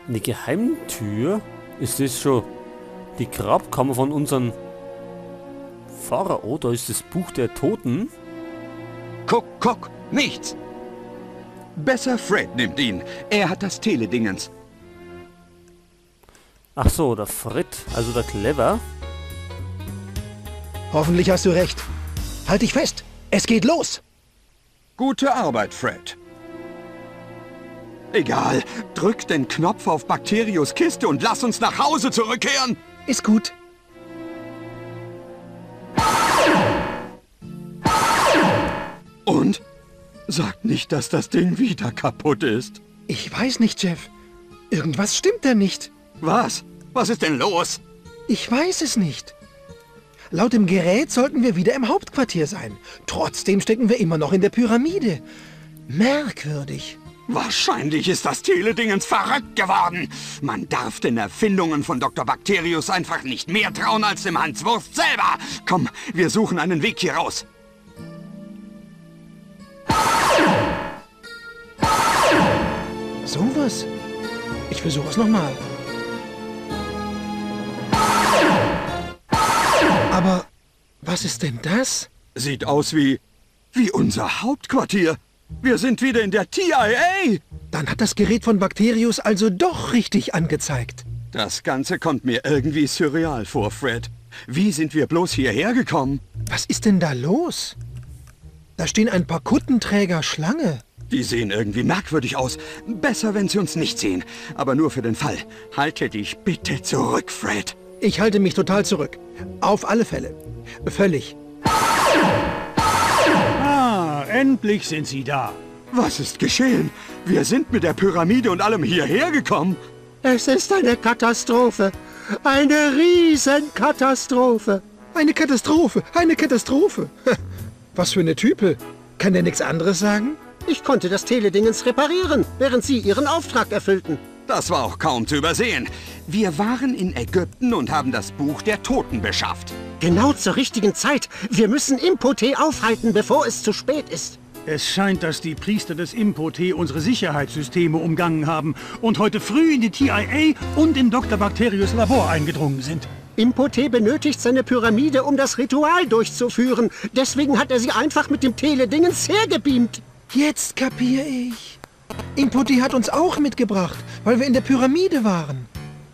Eine Geheimtür? Ist das schon die Grabkammer von unserem Pharao? Da ist das Buch der Toten. Guck, guck, nichts. Besser Fred nimmt ihn. Er hat das Teledingens. Ach so, der Fred, also der Clever. Hoffentlich hast du recht. Halt dich fest, es geht los. Gute Arbeit, Fred. Egal, drück den Knopf auf Bakterius Kiste und lass uns nach Hause zurückkehren. Ist gut. Und? Sag nicht, dass das Ding wieder kaputt ist. Ich weiß nicht, Jeff. Irgendwas stimmt da nicht. Was? Was ist denn los? Ich weiß es nicht. Laut dem Gerät sollten wir wieder im Hauptquartier sein. Trotzdem stecken wir immer noch in der Pyramide. Merkwürdig. Wahrscheinlich ist das Teledingens verrückt geworden. Man darf den Erfindungen von Dr. Bakterius einfach nicht mehr trauen als dem Hans Wurst selber. Komm, wir suchen einen Weg hier raus. Sowas? Ich versuche es nochmal. Aber was ist denn das? Sieht aus wie unser Hauptquartier. Wir sind wieder in der TIA. Dann hat das Gerät von Bakterius also doch richtig angezeigt. Das Ganze kommt mir irgendwie surreal vor, Fred. Wie sind wir bloß hierher gekommen? Was ist denn da los? Da stehen ein paar Kuttenträger Schlange. Die sehen irgendwie merkwürdig aus. Besser, wenn sie uns nicht sehen. Aber nur für den Fall. Halte dich bitte zurück, Fred. Ich halte mich total zurück. Auf alle Fälle. Völlig. Ah, endlich sind Sie da. Was ist geschehen? Wir sind mit der Pyramide und allem hierher gekommen. Es ist eine Katastrophe. Eine Riesenkatastrophe. Eine Katastrophe, eine Katastrophe. Was für eine Type. Kann der nichts anderes sagen? Ich konnte das Teledingens reparieren, während Sie Ihren Auftrag erfüllten. Das war auch kaum zu übersehen. Wir waren in Ägypten und haben das Buch der Toten beschafft. Genau zur richtigen Zeit. Wir müssen Impote aufhalten, bevor es zu spät ist. Es scheint, dass die Priester des Impote unsere Sicherheitssysteme umgangen haben und heute früh in die TIA und in Dr. Bakterius Labor eingedrungen sind. Impote benötigt seine Pyramide, um das Ritual durchzuführen. Deswegen hat er sie einfach mit dem Teledingens hergebeamt. Jetzt kapiere ich. Impote hat uns auch mitgebracht, weil wir in der Pyramide waren.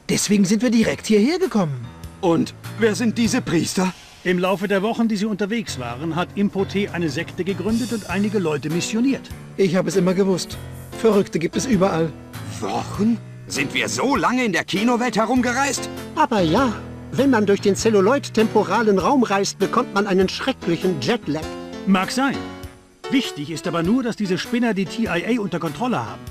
Deswegen sind wir direkt hierher gekommen. Und wer sind diese Priester? Im Laufe der Wochen, die sie unterwegs waren, hat Impote eine Sekte gegründet und einige Leute missioniert. Ich habe es immer gewusst. Verrückte gibt es überall. Wochen? Sind wir so lange in der Kinowelt herumgereist? Aber ja, wenn man durch den zelluloid-temporalen Raum reist, bekommt man einen schrecklichen Jetlag. Mag sein. Wichtig ist aber nur, dass diese Spinner die TIA unter Kontrolle haben.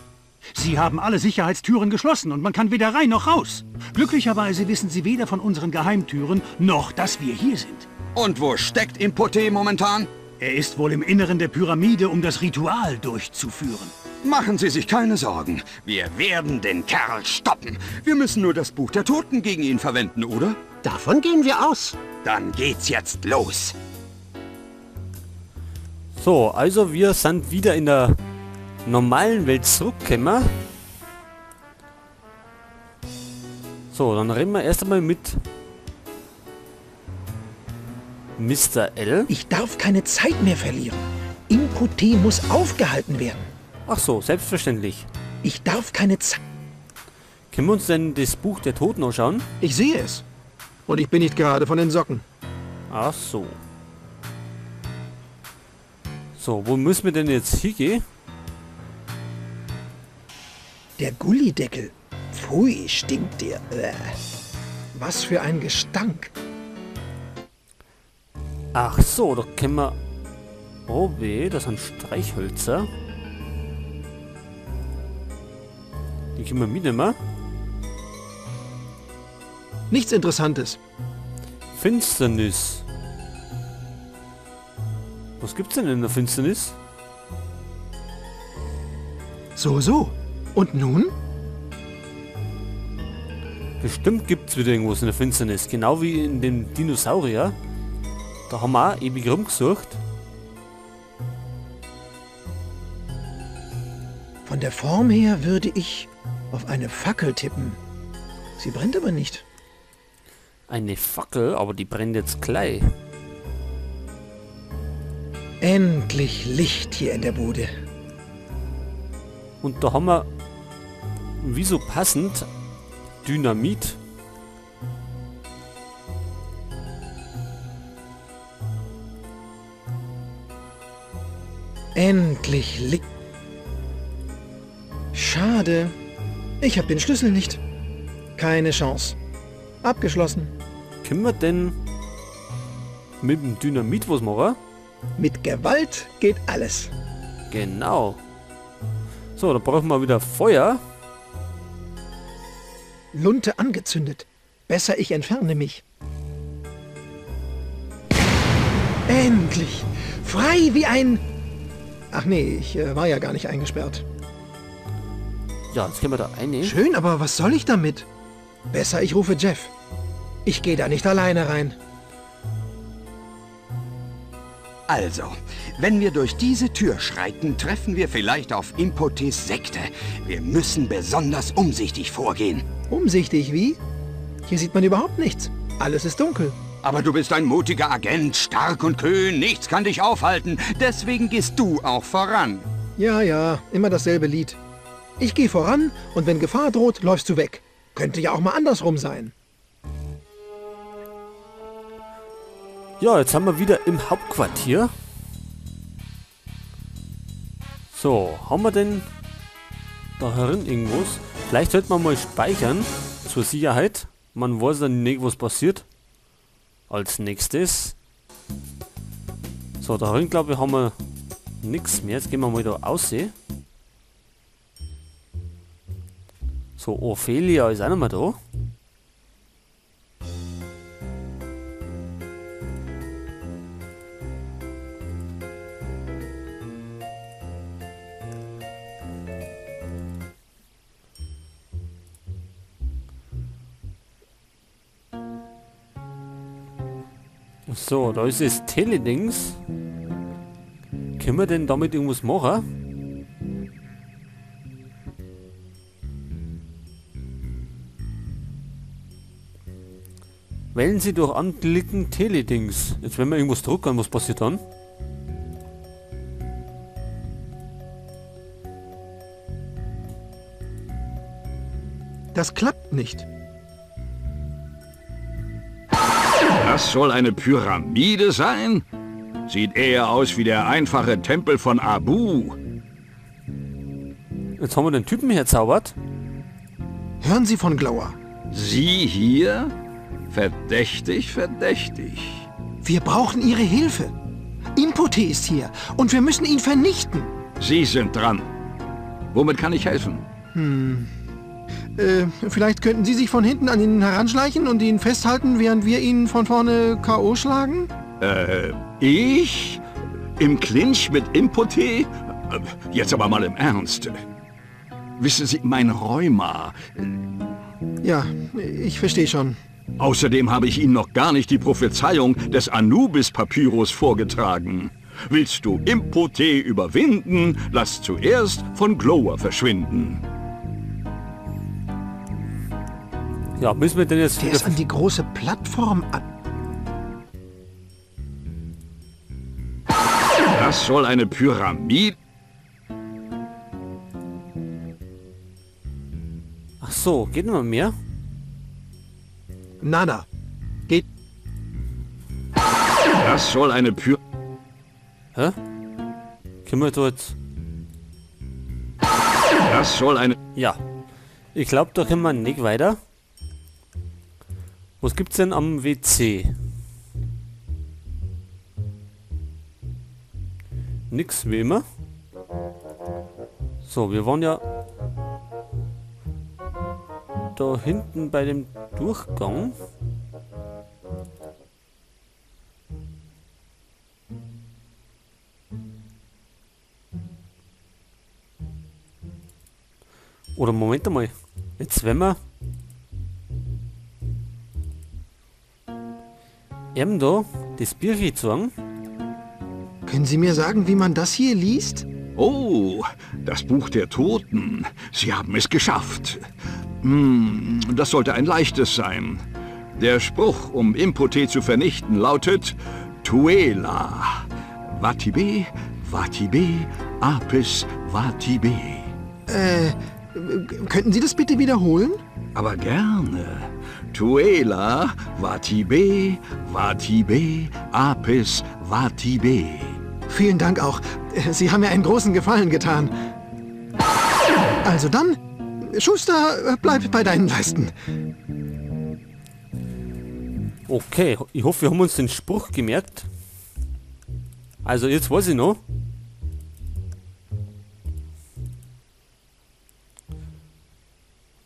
Sie haben alle Sicherheitstüren geschlossen und man kann weder rein noch raus. Glücklicherweise wissen sie weder von unseren Geheimtüren, noch dass wir hier sind. Und wo steckt Impote momentan? Er ist wohl im Inneren der Pyramide, um das Ritual durchzuführen. Machen Sie sich keine Sorgen. Wir werden den Kerl stoppen. Wir müssen nur das Buch der Toten gegen ihn verwenden, oder? Davon gehen wir aus. Dann geht's jetzt los. So, also wir sind wieder in der normalen Welt zurückgekommen. So, dann reden wir erst einmal mit Mr. L. Ich darf keine Zeit mehr verlieren. Impote muss aufgehalten werden. Ach so, selbstverständlich. Ich darf keine Zeit... Können wir uns denn das Buch der Toten anschauen? Ich sehe es. Und ich bin nicht gerade von den Socken. Ach so. So, wo müssen wir denn jetzt hingehen? Der Gullideckel. Pfui, stinkt der. Was für ein Gestank. Ach so, da können wir... Oh weh, das sind Streichhölzer. Die können wir mitnehmen. Nichts Interessantes. Finsternis. Was gibt's denn in der Finsternis? So, so. Und nun? Bestimmt gibt's wieder irgendwas in der Finsternis. Genau wie in dem Dinosaurier. Da haben wir auch ewig rumgesucht. Von der Form her würde ich Auf eine Fackel tippen. Sie brennt aber nicht. Eine Fackel, aber die brennt jetzt gleich. Endlich Licht hier in der Bude. Und da haben wir, wieso passend, Dynamit. Endlich Licht. Schade. Ich habe den Schlüssel nicht. Keine Chance. Abgeschlossen. Können wir denn mit dem Dynamit was machen? Mit Gewalt geht alles. Genau. So, da brauchen wir wieder Feuer. Lunte angezündet. Besser, ich entferne mich. Endlich! Frei wie ein... Ach nee, ich war ja gar nicht eingesperrt. Ja, jetzt können wir da einnehmen. Schön, aber was soll ich damit? Besser, ich rufe Jeff. Ich gehe da nicht alleine rein. Also, wenn wir durch diese Tür schreiten, treffen wir vielleicht auf Impotes Sekte. Wir müssen besonders umsichtig vorgehen. Umsichtig wie? Hier sieht man überhaupt nichts. Alles ist dunkel. Aber du bist ein mutiger Agent, stark und kühn. Nichts kann dich aufhalten. Deswegen gehst du auch voran. Ja, ja, immer dasselbe Lied. Ich gehe voran und wenn Gefahr droht, läufst du weg. Könnte ja auch mal andersrum sein. Ja, jetzt haben wir wieder im Hauptquartier. So, haben wir denn da herin irgendwas? Vielleicht sollte man mal speichern, zur Sicherheit. Man weiß dann nicht, was passiert. Als nächstes. So, da drin, glaube ich, haben wir nichts mehr. Jetzt gehen wir mal da aussehen. So, Ophelia ist auch noch mal da. So, da ist das Teledings. Können wir denn damit irgendwas machen? Wählen Sie durch Anklicken Teledings. Jetzt wenn wir irgendwas drucken, was passiert dann? Das klappt nicht. Das soll eine Pyramide sein? Sieht eher aus wie der einfache Tempel von Abu. Jetzt haben wir den Typen herzaubert. Hören Sie von Glower. Sie hier? Verdächtig, verdächtig. Wir brauchen Ihre Hilfe. Impote ist hier und wir müssen ihn vernichten. Sie sind dran. Womit kann ich helfen? Vielleicht könnten Sie sich von hinten an ihn heranschleichen und ihn festhalten, während wir ihn von vorne K.O. schlagen? Ich? Im Clinch mit Impote? Jetzt aber mal im Ernst. Wissen Sie, mein Rheuma... Ja, ich verstehe schon. Außerdem habe ich Ihnen noch gar nicht die Prophezeiung des Anubis-Papyrus vorgetragen. Willst du Impote überwinden, lass zuerst von Glower verschwinden. Ja, müssen wir denn jetzt... Der ist an die große Plattform an. Das soll eine Pyramide... Ach so, geht noch mehr? Nana, geht... Das soll eine Pyramide... Hä? Können wir da jetzt... Das soll eine... Ja. Ich glaube, da können wir nicht weiter. Was gibt's denn am WC? Nix, wie immer. So, wir waren ja da hinten bei dem Durchgang. Oder Moment einmal. Jetzt wenn wir eben da das Birchi zeigen. Können Sie mir sagen, wie man das hier liest? Oh, das Buch der Toten. Sie haben es geschafft. Das sollte ein leichtes sein. Der Spruch, um Impote zu vernichten, lautet Tuela. Vatibe, Vatibe, Apis, Vatibe. Könnten Sie das bitte wiederholen? Aber gerne. Tuela, Vatibe, Vatibe, Apis, Vatibe. Vielen Dank auch. Sie haben mir einen großen Gefallen getan. Also dann, Schuster, bleib bei deinen Leisten. Okay, ich hoffe, wir haben uns den Spruch gemerkt. Also jetzt weiß ich noch.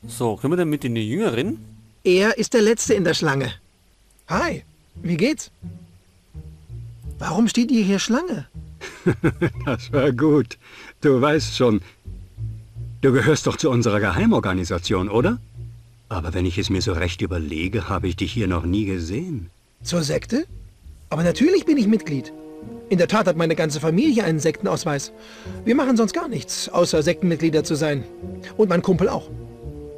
So, können wir denn mit den Jüngeren? Er ist der Letzte in der Schlange. Hi, wie geht's? Warum steht ihr hier Schlange? Das war gut. Du weißt schon, du gehörst doch zu unserer Geheimorganisation, oder? Aber wenn ich es mir so recht überlege, habe ich dich hier noch nie gesehen. Zur Sekte? Aber natürlich bin ich Mitglied. In der Tat hat meine ganze Familie einen Sektenausweis. Wir machen sonst gar nichts, außer Sektenmitglieder zu sein. Und mein Kumpel auch.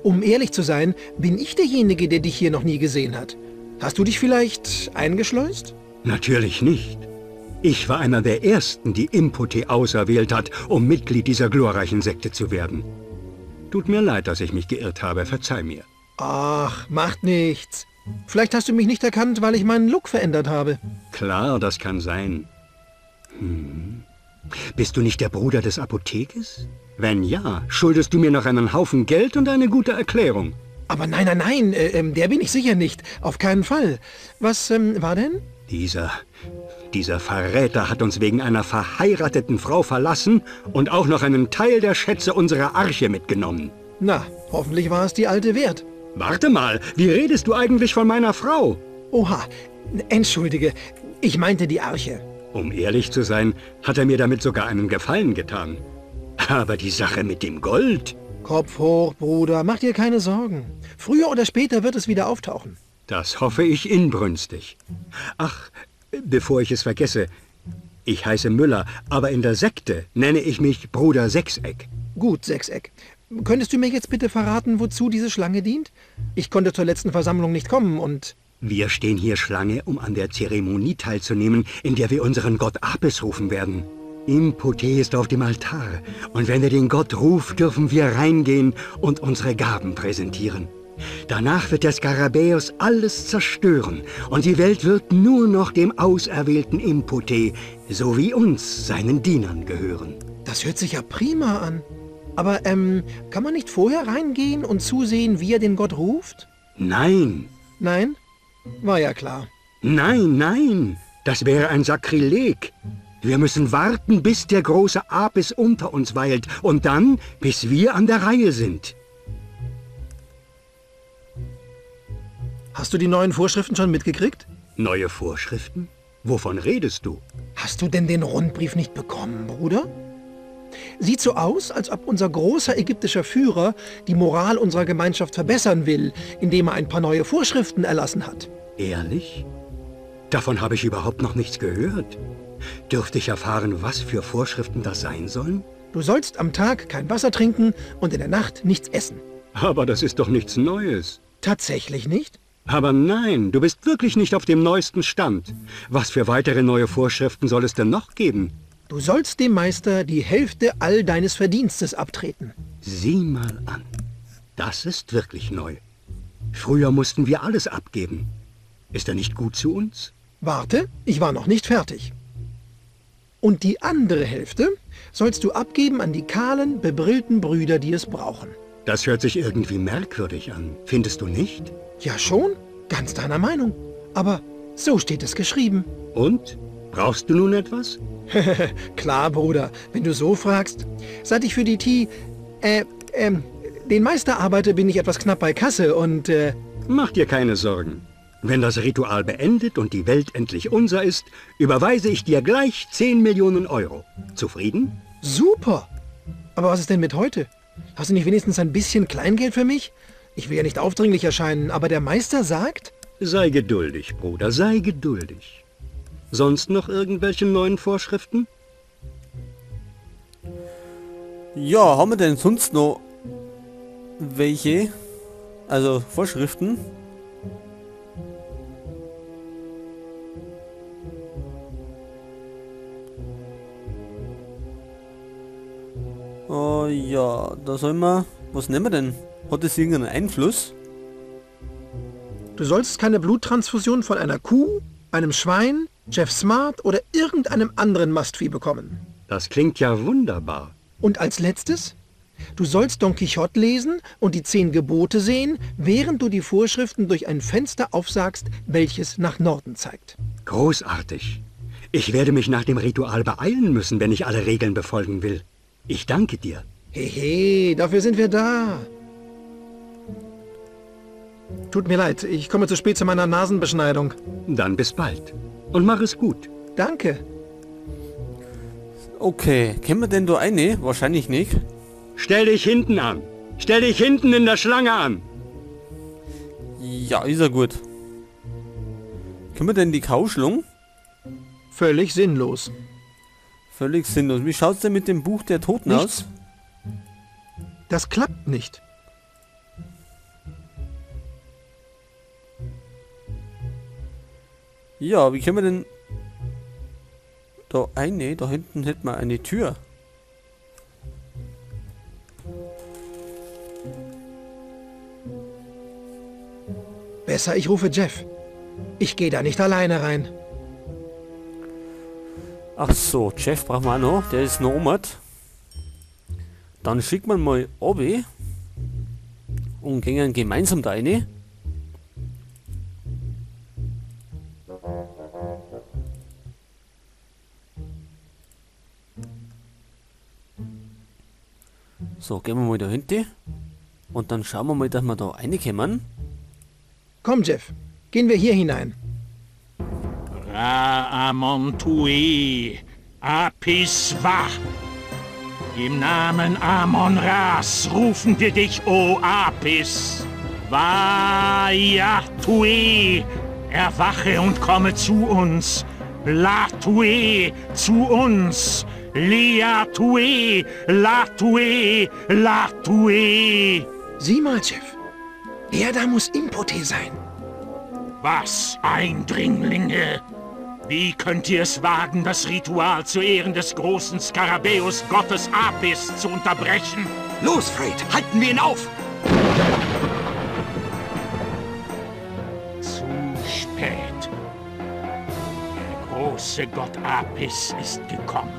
Um ehrlich zu sein, bin ich derjenige, der dich hier noch nie gesehen hat. Hast du dich vielleicht eingeschleust? Natürlich nicht. Ich war einer der Ersten, die Impote auserwählt hat, um Mitglied dieser glorreichen Sekte zu werden. Tut mir leid, dass ich mich geirrt habe, verzeih mir. Ach, macht nichts. Vielleicht hast du mich nicht erkannt, weil ich meinen Look verändert habe. Klar, das kann sein. Hm. Bist du nicht der Bruder des Apothekers? Wenn ja, schuldest du mir noch einen Haufen Geld und eine gute Erklärung. Aber nein, nein, nein, der bin ich sicher nicht. Auf keinen Fall. Was war denn? Dieser Verräter hat uns wegen einer verheirateten Frau verlassen und auch noch einen Teil der Schätze unserer Arche mitgenommen. Na, hoffentlich war es die alte wert. Warte mal, wie redest du eigentlich von meiner Frau? Oha, entschuldige, ich meinte die Arche. Um ehrlich zu sein, hat er mir damit sogar einen Gefallen getan. Aber die Sache mit dem Gold... Kopf hoch, Bruder, mach dir keine Sorgen. Früher oder später wird es wieder auftauchen. Das hoffe ich inbrünstig. Ach, bevor ich es vergesse, ich heiße Müller, aber in der Sekte nenne ich mich Bruder Sechseck. Gut, Sechseck. Könntest du mir jetzt bitte verraten, wozu diese Schlange dient? Ich konnte zur letzten Versammlung nicht kommen und... Wir stehen hier Schlange, um an der Zeremonie teilzunehmen, in der wir unseren Gott Apis rufen werden. Impote ist auf dem Altar und wenn er den Gott ruft, dürfen wir reingehen und unsere Gaben präsentieren. Danach wird der Skarabäus alles zerstören und die Welt wird nur noch dem auserwählten Impote sowie uns, seinen Dienern, gehören. Das hört sich ja prima an. Aber kann man nicht vorher reingehen und zusehen, wie er den Gott ruft? Nein. Nein? War ja klar. Nein, nein, das wäre ein Sakrileg. Wir müssen warten, bis der große Apis unter uns weilt und dann, bis wir an der Reihe sind. Hast du die neuen Vorschriften schon mitgekriegt? Neue Vorschriften? Wovon redest du? Hast du denn den Rundbrief nicht bekommen, Bruder? Sieht so aus, als ob unser großer ägyptischer Führer die Moral unserer Gemeinschaft verbessern will, indem er ein paar neue Vorschriften erlassen hat. Ehrlich? Davon habe ich überhaupt noch nichts gehört. Dürfte ich erfahren, was für Vorschriften das sein sollen? Du sollst am Tag kein Wasser trinken und in der Nacht nichts essen. Aber das ist doch nichts Neues. Tatsächlich nicht? Aber nein, du bist wirklich nicht auf dem neuesten Stand. Was für weitere neue Vorschriften soll es denn noch geben? Du sollst dem Meister die Hälfte all deines Verdienstes abtreten. Sieh mal an. Das ist wirklich neu. Früher mussten wir alles abgeben. Ist er nicht gut zu uns? Warte, ich war noch nicht fertig. Und die andere Hälfte sollst du abgeben an die kahlen, bebrillten Brüder, die es brauchen. Das hört sich irgendwie merkwürdig an, findest du nicht? Ja schon, ganz deiner Meinung. Aber so steht es geschrieben. Und? Brauchst du nun etwas? Klar, Bruder, wenn du so fragst. Seit ich für die den Meister arbeite, bin ich etwas knapp bei Kasse und, Mach dir keine Sorgen. Wenn das Ritual beendet und die Welt endlich unser ist, überweise ich dir gleich 10 Millionen Euro. Zufrieden? Super! Aber was ist denn mit heute? Hast du nicht wenigstens ein bisschen Kleingeld für mich? Ich will ja nicht aufdringlich erscheinen, aber der Meister sagt... Sei geduldig, Bruder, sei geduldig. Sonst noch irgendwelche neuen Vorschriften? Ja, haben wir denn sonst noch welche? Also Vorschriften? Oh ja, da sollen wir... Was nehmen wir denn? Hat das irgendeinen Einfluss? Du sollst keine Bluttransfusion von einer Kuh, einem Schwein, Jeff Smart oder irgendeinem anderen Mastvieh bekommen. Das klingt ja wunderbar. Und als letztes? Du sollst Don Quixote lesen und die 10 Gebote sehen, während du die Vorschriften durch ein Fenster aufsagst, welches nach Norden zeigt. Großartig. Ich werde mich nach dem Ritual beeilen müssen, wenn ich alle Regeln befolgen will. Ich danke dir. Hehe, dafür sind wir da. Tut mir leid, ich komme zu spät zu meiner Nasenbeschneidung. Dann bis bald. Und mach es gut. Danke. Okay, kennen wir denn da eine? Wahrscheinlich nicht. Stell dich hinten an. Stell dich hinten in der Schlange an. Ja, ist ja gut. Können wir denn die Kauschlung? Völlig sinnlos. Völlig sinnlos. Wie schaut's denn mit dem Buch der Toten Nichts. aus? Das klappt nicht. Ja, wie können wir denn... Da eine, da hinten hätten wir eine Tür. Besser, ich rufe Jeff. Ich gehe da nicht alleine rein. Ach so, Jeff brauchen wir auch noch. Der ist noch oben. Dann schickt man mal Obi und gehen gemeinsam da rein. So, gehen wir mal da hinten. Und dann schauen wir mal, dass wir da reinkommen. Komm, Jeff. Gehen wir hier hinein. Ra Amon Tue, Apis Wa. Im Namen Amon Ras rufen wir dich, o Apis. Va Ya Tue, erwache und komme zu uns. La Tue, zu uns. Lia Tue, La Tue, La Tue. Sieh mal, Jeff. Der da muss Impote sein. Was, Eindringlinge? Wie könnt ihr es wagen, das Ritual zu Ehren des großen Skarabäus Gottes Apis zu unterbrechen? Los, Fred, halten wir ihn auf! Zu spät. Der große Gott Apis ist gekommen.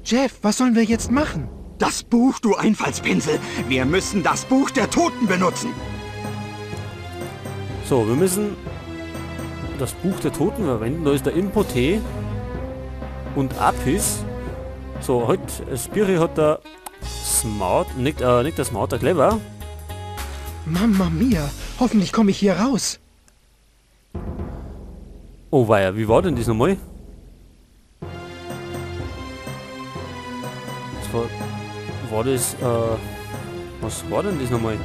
Jeff, was sollen wir jetzt machen? Das Buch, du Einfallspinsel! Wir müssen das Buch der Toten benutzen! So, wir müssen das Buch der Toten verwenden. Da ist der Impote und Apis. So, heute Spiri hat der Smart, nicht der Smart, der Clever. Mamma mia, hoffentlich komme ich hier raus. Oh weia, wie war denn das nochmal? Das war das, was war denn das nochmal?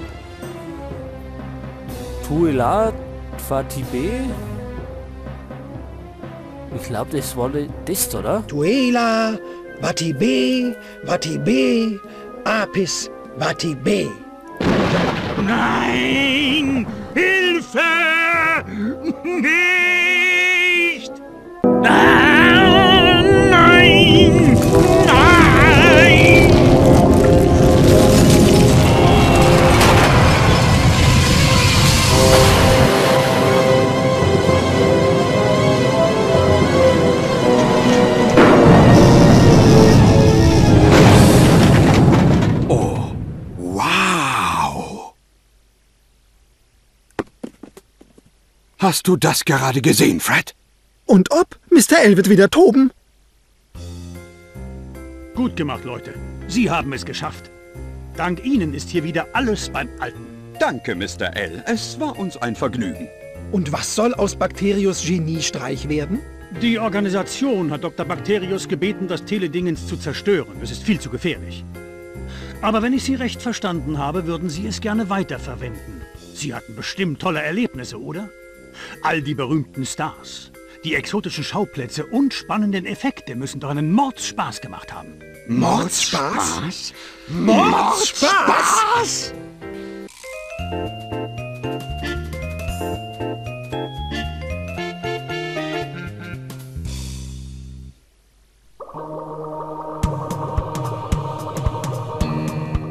Tuela Fatibe? Ich glaube, das war das, oder? Tuela, Vatibe, Vatibe, Apis, Vatibe. Nein! Hilfe! Nicht! Ah, nein! Nein! Oh, wow! Hast du das gerade gesehen, Fred? Und ob? Mr. L wird wieder toben. Gut gemacht, Leute. Sie haben es geschafft. Dank Ihnen ist hier wieder alles beim Alten. Danke, Mr. L. Es war uns ein Vergnügen. Und was soll aus Bakterius Geniestreich werden? Die Organisation hat Dr. Bakterius gebeten, das Teledingens zu zerstören. Es ist viel zu gefährlich. Aber wenn ich Sie recht verstanden habe, würden Sie es gerne weiterverwenden. Sie hatten bestimmt tolle Erlebnisse, oder? All die berühmten Stars, Die exotischen Schauplätze und spannenden Effekte müssen doch einen Mordspaß gemacht haben. Mordspaß? Mordspaß?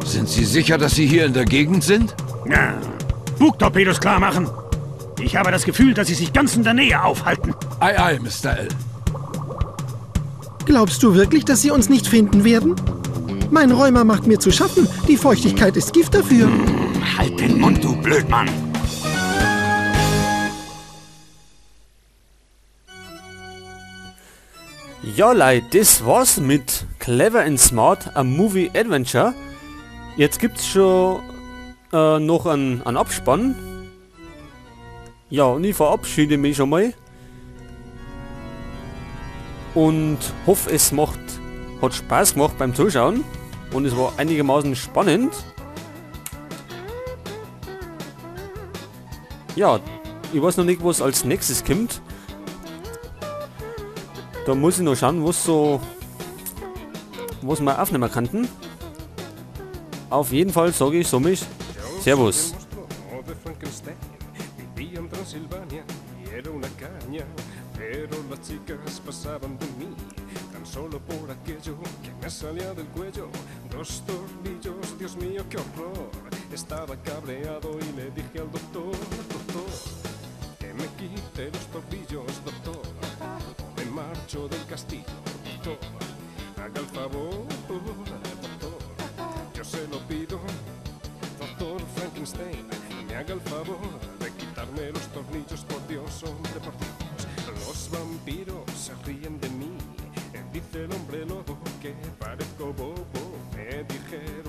Sind Sie sicher, dass Sie hier in der Gegend sind? Na, Bugtorpedos klar machen. Ich habe das Gefühl, dass sie sich ganz in der Nähe aufhalten. Ei, ei, Mr. L. Glaubst du wirklich, dass sie uns nicht finden werden? Mein Rheuma macht mir zu schaffen. Die Feuchtigkeit ist Gift dafür. Halt den Mund, du Blödmann! Ja, Leute, das war's mit Clever and Smart, a Movie Adventure. Jetzt gibt's schon noch einen Abspann. Ja, und ich verabschiede mich schon mal. Und hoffe, es hat Spaß gemacht beim Zuschauen. Und es war einigermaßen spannend. Ja, ich weiß noch nicht, was als nächstes kommt. Da muss ich noch schauen, was wir aufnehmen könnten. Auf jeden Fall sage ich somit Servus. Del castillo, doctor, haga el favor, doctor, yo se lo pido, doctor Frankenstein, me haga el favor de quitarme los tornillos, por Dios, hombre, por Dios. Los vampiros se ríen de mí, dice el hombre lobo que parezco bobo, me dijeron.